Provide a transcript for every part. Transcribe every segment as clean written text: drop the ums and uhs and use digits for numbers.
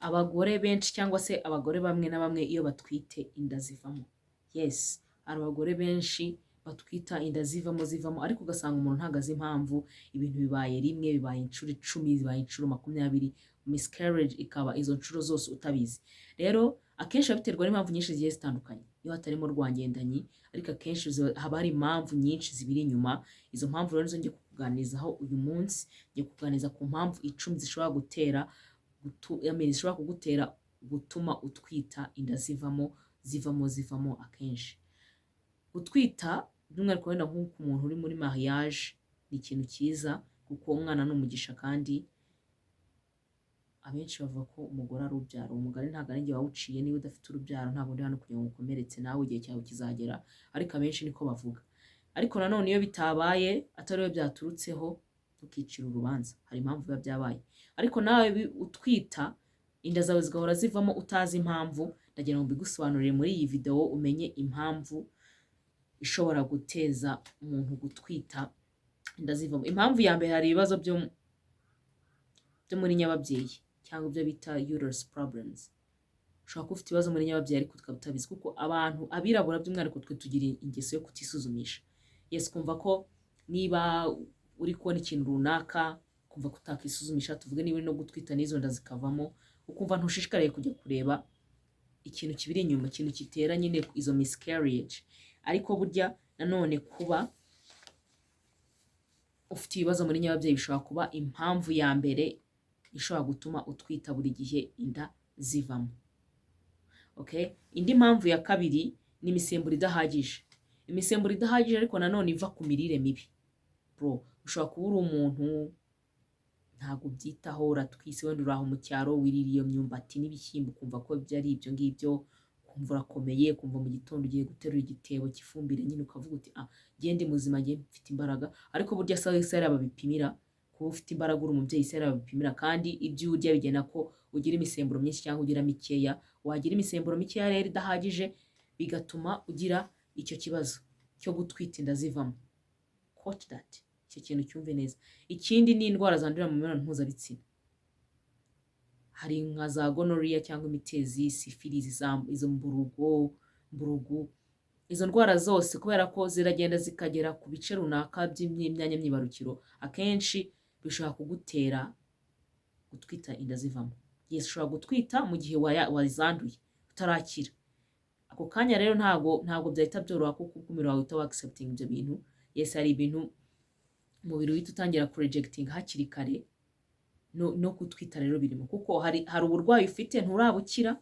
Abagore benshi cyangwa se abagore bamwe na bamwe, iyo batwite inda zivamo. Yes, hari abagore benshi batwita inda zivamo zivamo, ariko ugasanga umuntu ntabwo azi impamvu. Ibintu bibaye rimwe, bibaye inshuro 10, bibaye inshuro 20, miscarriage ikaba izo nshuro zose utabizi. Rero akenshi biba biterwa n'impamvu nyinshi zigiye zitandukanye iyo hatarimo rwangendanyi, ariko akenshi haba hari impamvu nyinshi zibiri inyuma. Izo mpamvu rero nizo ngiye kukuganirizaho uyu munsi. Ngiye kukuganiriza ku mpamvu 10 zishobora gutera I mean, zishobora kugutera gutuma utwita inda zivamo zivamo zivamo akenshi. Gutwita, by'umwihariko wenda nk'uko umuntu uri muri mariage, ni ikintu cyiza kuko umwana ni umugisha, kandi abenshi bavuga ko umugore ari ubyara. Uwo mugani ntabwo ari njye wawuciye. Niba udafite urubyaro, ntabwo ndi hano kugira ngo ukomeretse, nawe igihe cyawe kizagera, ariko abenshi niko bavuga. Ariko nanone iyo bitabaye atari we byaturutseho, ntukicire urubanza, hari impamvu biba byabaye. Ariko nawe utwita inda zawe zigahora zivamo utazi impamvu, ndagira ngo mbigusobanurire muri iyi video, umenye impamvu ishobora guteza umuntu gutwita inda zivamo. Impamvu ya mbere, hari ibibazo byo muri nyababyeyi cyangwa ibyo bita uterus problems. Ushobora kuba ufite ibibazo muri nyababyeyi ariko tukaba utabizi, kuko abantu abirabura by'umwihariko twe tugira ingeso yo kutisuzumisha. Yes, kumva ko niba uri kubona ikintu runaka, kumva ko utakisuzumisha. Tuvuge niba uri no gutwita n'izo nda zikavamo, ukumva ntushishikariye kujya kureba ikintu kibiri inyuma, ikintu gitera nyine izo miscarriage. Ariko burya nanone kuba ufite ibibazo muri nyababyeyi bishobora kuba impamvu ya mbere ishobora gutuma utwita buri gihe inda zivamo. Okay, indi mpamvu ya kabiri ni imisemburo idahagije. Imisemburo idahagije ariko nanone iva ku mirire mibi. Bro, ushobora kuba uri umuntu ntabwo ubyitaho, uratwise, wenda uri aho mu cyaro, wirira iyo myumbati n'ibishyimbo, ukumva ko ibyo ari ibyo ngibyo, ukumva urakomeye, ukumva mu gitondo ugiye guterura igitebo cy'ifumbire nyine, ukavuga uti: "Ah, njye ndi muzima, njye mfite imbaraga." Ariko burya sawa isi babipimira kuba ufite imbaraga uri umubyeyi, isi babipimira, kandi ibyo urya bigena ko ugira imisemburo myinshi cyangwa ugira mikeya. Wagira imisemburo mikeya rero idahagije, bigatuma ugira icyo kibazo cyo gutwita inda zivamo. Quote that, icyo kintu cyumve neza. Ikindi ni indwara zandurira mu mibonano mpuzabitsina. Hari nka za gonorrhea cyangwa imitezi, syphilis, izo mburugo mburugu, izo ndwara zose kubera ko ziragenda zikagera ku bice runaka by'imyanya myibarukiro, akenshi bishobora kugutera gutwita inda zivamo. Yes, ushobora gutwita mu gihe wazanduye utarakira ako kanya. Rero ntabwo byahita byoroha kuko umubiri wawe uhita wa-accepting ibyo bintu. Yes, hari ibintu umubiri uhita utangira kurejecting hakiri kare, no gutwita rero birimo, kuko hari uburwayi ufite nturabukira,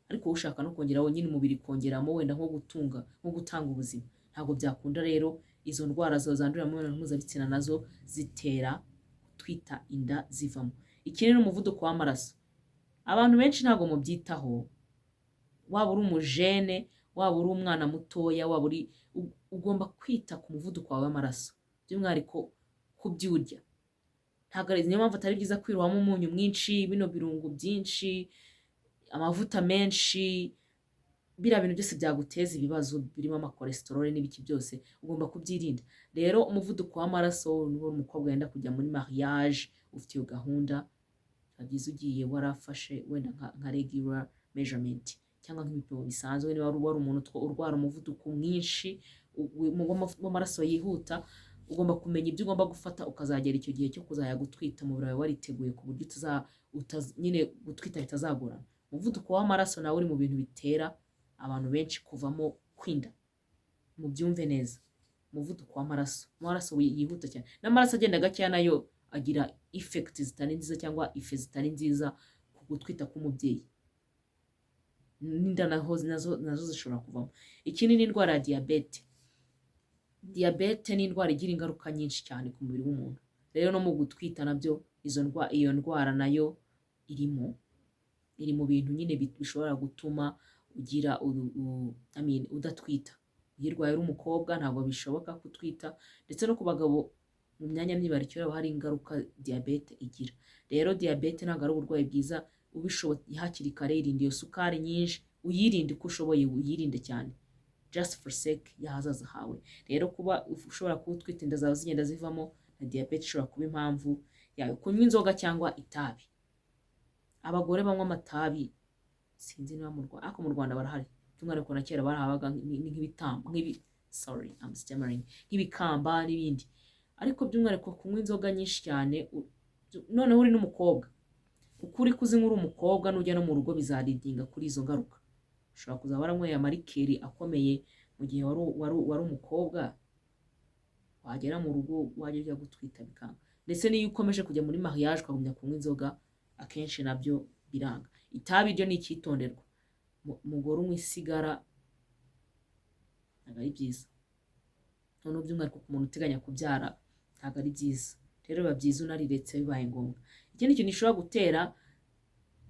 ariko ushaka no kongeraho nyine umubiri kongeramo wenda nko gutunga, nko gutanga ubuzima, ntabwo byakunda. Rero izo ndwara zo zandurira mu mibonano mpuzabitsina nazo zitera gutwita inda zivamo. Ikindi ni umuvuduko w'amaraso. Abantu benshi ntabwo mubyitaho. Waba uri umujene, waba uri umwana mutoya, waba uri ugomba kwita ku muvuduko wawe w'amaraso, by'umwihariko ku byo urya. Ntabwo ari niyo mpamvu atari byiza kwirohamo umunyu mwinshi, bino birungo byinshi, amavuta menshi, biriya bintu byose byaguteza ibibazo birimo amacholesterol n'ibiki byose, ugomba kubyirinda. Rero umuvuduko w'amaraso, niba uri umukobwa wenda kujya muri mariage, ufite iyo gahunda, biba byiza ugiye warafashe wenda nka regular measurement cyangwa nk'ibipimo bisanzwe. Niba wari umuntu urwara umuvuduko mwinshi w'amaraso yihuta, ugomba kumenya ibyo ugomba gufata, ukazagera icyo gihe cyo kuzajya gutwita umubiri wawe wariteguye, ku buryo nyine gutwita bitazagorana. Umuvuduko w'amaraso nawe uri mu bintu bitera abantu benshi kuvamo kwinda. Mubyumve neza, umuvuduko w'amaraso, amaraso yihuta cyane n'amaraso agenda gakeya, nayo agira effect zitari nziza cyangwa effet zitari nziza ku gutwita k'umubyeyi, n'inda naho nazo zishobora kuvamo. Ikindi ni indwara ya diyabete. Diyabete ni indwara igira ingaruka nyinshi cyane ku mubiri w'umuntu. Rero no mu gutwita nabyo iyo ndwara nayo irimo, iri mu bintu nyine bishobora gutuma ugira I mean, udatwita. Iyo urwaye uri umukobwa, ntabwo bishoboka kutwita, ndetse no ku bagabo mu myanya myibarukiro haba hari ingaruka diyabete igira. Rero diyabete ntabwo ari uburwayi bwiza. Ubishoboye hakiri kare, irinde iyo sukari nyinshi, uyirinde uko ushoboye, uyirinde cyane, just for sake y'ahazaza hawe. Rero kuba ushobora kuba utwite inda zawe zigenda zivamo, na diyabete ishobora kuba impamvu yawe. Kunywa inzoga cyangwa itabi. Abagore banywa amatabi, sinzi niba mu Rwanda, ariko mu Rwanda barahari, by'umwihariko na kera barahabaga, nk'ibitambo, nk'ibi, sorry, I'm stammering, nk'ibikamba n'ibindi. Ariko by'umwihariko kunywa inzoga nyinshi cyane, noneho uri n'umukobwa, uko uri kuzinywa uri umukobwa, nujya no mu rugo bizaleadinga kuri izo ngaruka. Ushobora kuzaba waranyweye amaliqueur akomeye mu gihe wari umukobwa, wagera mu rugo wajya ujya gutwita bikanga. Ndetse n'iyo ukomeje kujya muri mariage ukagumya kunywa inzoga, akenshi nabyo biranga. Itabi ryo ni icyitonderwa. Umugore unywa isigara ntabwo ari byiza, noneho by'umwihariko ku muntu uteganya kubyara ntabwo ari byiza. Rero biba byiza unariretse bibaye ngombwa. Ikindi kintu gishobora gutera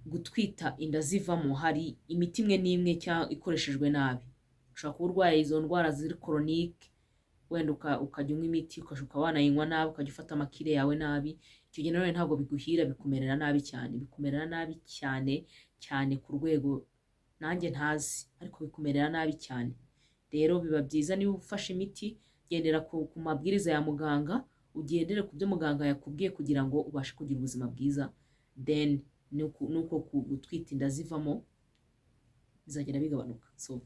gutwita inda zivamo, hari imiti imwe n'imwe cyangwa ikoreshejwe nabi. Ushobora kuba urwaye izo ndwara ziri chronique, wenda ukajya unywa imiti, ukaba wanayinywa nabi, ukajya ufata amacure yawe nabi. Icyo gihe nanone ntabwo biguhira, bikumerera nabi cyane, bikumerera nabi cyane cyane ku rwego nanjye ntazi, ariko bikumerera nabi cyane. Rero biba byiza niba ufashe imiti, gendera ku mabwiriza ya muganga, ugendere ku byo muganga yakubwiye kugira ngo ubashe kugira ubuzima bwiza. Then nuko gutwita inda zivamo bizagenda bigabanuka. So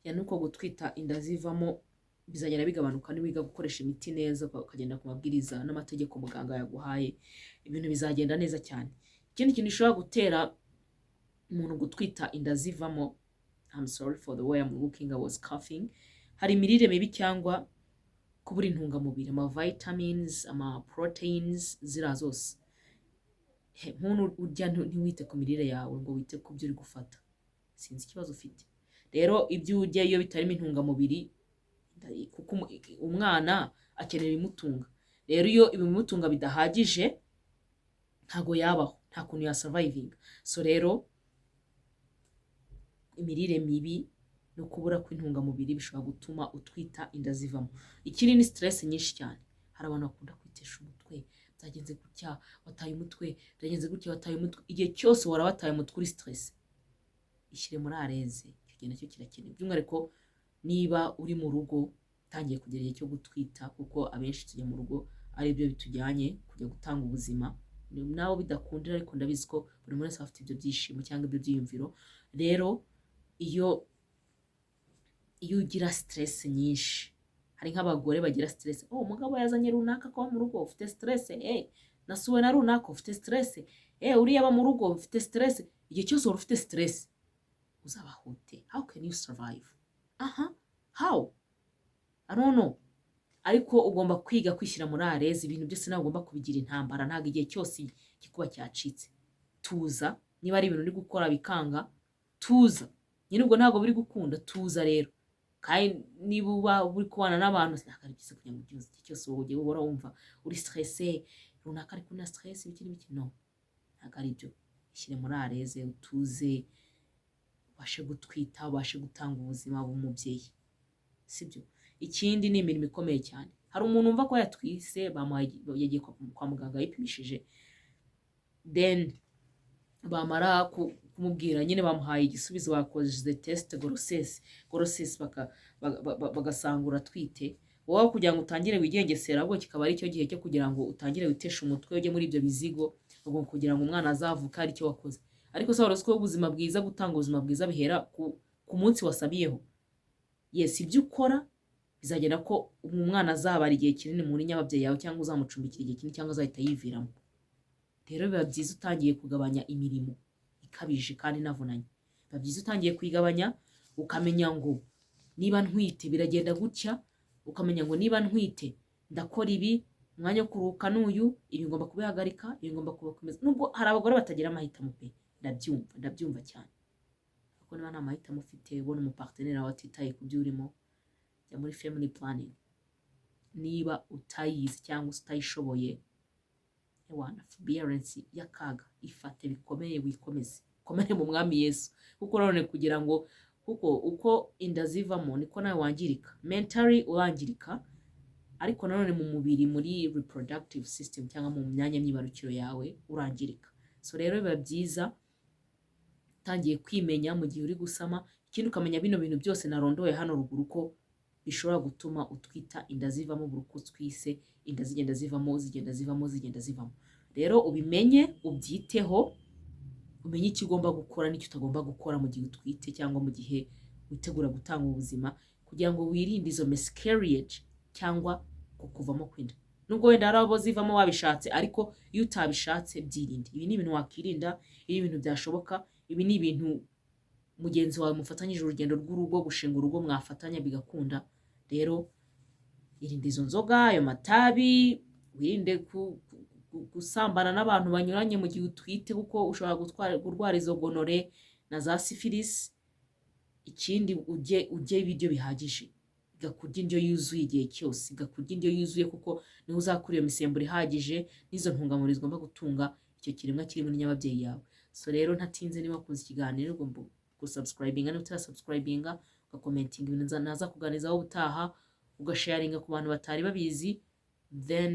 ya, nuko gutwita inda zivamo bizagenda bigabanuka niwiga gukoresha imiti neza, ukagenda ku mabwiriza n'amategeko muganga yaguhaye, ibintu bizagenda neza cyane. Ikindi kintu gishobora gutera umuntu gutwita inda zivamo, I'm sorry for the way I'm looking, I was coughing, hari imirire mibi cyangwa kubura intungamubiri, ama vitamins, ama proteins, ziriya zose. Nk'umuntu urya ntiwite ku mirire yawe ngo wite ku byo uri gufata, sinzi ikibazo ufite. Rero ibyo urya iyo bitarimo intungamubiri, kuko umwana akenera ibimutunga, rero iyo ibimutunga bidahagije ntago yabaho, nta kuntu yasurvivinga. So rero imirire mibi no kubura kw'intungamubiri bishobora gutuma utwita inda zivamo. Ikindi ni stress nyinshi cyane. Hari abantu bakunda kwitesha umutwe: byagenze gutya, wataye umutwe, byagenze gutya, wataye umutwe. Igihe cyose wara wataye umutwe, uri stress, ishyire muri à l'aise. Icyo gihe nacyo kirakenewe, by'umwihariko niba uri mu rugo utangiye kugera igihe cyo gutwita, kuko abenshi tujya mu rugo ari byo bitujyanye kujya gutanga ubuzima. Nawe bidakundira, ariko ndabizi ko buri muntu wese aba afite ibyo byishimo cyangwa ibyo byiyumviro. Rero iyo ugira stress nyinshi, hari nk'abagore bagira stress: "Oh, umugabo yazanye runaka kuba mu rugo," ufite stress, "nasuwe na runaka," ufite stress, "uriya aba mu rugo," ufite stress. Igihe cyose wari ufite stress, uzabaho ute? How can you survive? Aha, how? I don't know. Ariko ugomba kwiga kwishyira muri à l'aise. Ibintu byose ntabwo ugomba kubigira intambara, ntabwo igihe cyose igikuba cyacitse. Tuza. Niba ari ibintu uri gukora bikanga, tuza nyine, ubwo ntabwo biri gukunda, tuza. Rero kandi niba uba uri kubana n'abantu, ntabwo ari byiza kugira ngo byose igihe cyose wowe ugiye uhora wumva uri stressé, runaka ari kuna stress, ibiki n'ibiki. No, ntabwo ari byo. Ishyire muri à l'aise, utuze, ubashe gutwita, ubashe gutanga ubuzima bw'umubyeyi, sibyo? Ikindi ni imirimo ikomeye cyane. Hari umuntu wumva ko yatwise, bamuhaye, yagiye kwa muganga yipimishije, then bamara kumubwira nyine bamuhaye igisubizo, bakoze test grossesse, bagasanga uratwite. Wowe kugira ngo utangire wigengesera, ahubwo kikaba ari cyo gihe cyo kugira ngo utangire witeshe umutwe, ujye muri ibyo bizigo, ubwo kugira ngo umwana azavuke hari icyo wakoze. Ariko se wari uzi ko ubuzima bwiza, gutanga ubuzima bwiza bihera ku munsi wasabiyeho? Yes, ibyo ukora bizagenda ko umwana azabara igihe kinini muri nyababyeyi yawe, cyangwa uzamucumbikira igihe kinini, cyangwa azahita yiviramo. Rero biba byiza utangiye kugabanya imirimo ikabije kandi inavunanye. Biba byiza utangiye kuyigabanya, ukamenya ngo niba ntwite biragenda gutya, ukamenya ngo niba ntwite ndakora ibi, umwanya wo kuruhuka n'uyu, ibi ngomba kubihagarika, ibi ngomba kubakomeza. Nubwo hari abagore batagira amahitamo pe, ndabyumva, ndabyumva cyane. Ariko niba nta mahitamo ufite, ubona umupartenaire wawe atitaye ku byo urimo, jya muri family planning. Niba utayizi cyangwa se utayishoboye, ewana, forbearance y'akaga, ifate bikomeye, wikomeze, ukomere mu Mwami Yesu. Kuko none kugira ngo, kuko uko inda zivamo niko nawe wangirika mentally, urangirika, ariko nanone mu mubiri, muri reproductive system cyangwa mu myanya myibarukiro yawe urangirika. So rero biba byiza utangiye kwimenya mu gihe uri gusama. Ikindi ukamenya bino bintu byose narondoye hano ruguru ko bishobora gutuma utwita inda zivamo buri uko utwise. inda zigenda zivamo, zigenda zivamo, zigenda zivamo. Rero ubimenye, ubyiteho, umenye icyo ugomba gukora n'icyo utagomba gukora mu gihe utwite cyangwa mu gihe witegura gutanga ubuzima, kugira ngo wirinde izo miscarriage cyangwa kukuvamo kw'inda. Nubwo wenda hari abo zivamo wabishatse, ariko iyo utabishatse byirinde. Ibi ni ibintu wakirinda, ibi ni ibintu byashoboka, ibi ni ibintu mugenzi wawe mufatanyije urugendo rw'urugo, gushinga urugo, mwafatanya bigakunda. Rero irinde izo nzoga, ayo matabi, wirinde gusambana n'abantu banyuranye mu gihe utwite, kuko ushobora kurwara izo gonorrhée na za syphilis. Ikindi, ujye ibiryo bihagije, iga kurya indyo yuzuye igihe cyose, iga kurya indyo yuzuye, kuko niho uzakura iyo misemburo ihagije n'izo ntungamubiri zigomba gutunga icyo kiremwa kiri muri nyababyeyi yawe. So rero ntatinze, niba wakunze ikiganiro ugomba gusubscribinga, niba utarasubscribinga, ugacommentinga ibintu naza kuganizaho ubutaha, ugasharinga ku bantu batari babizi, then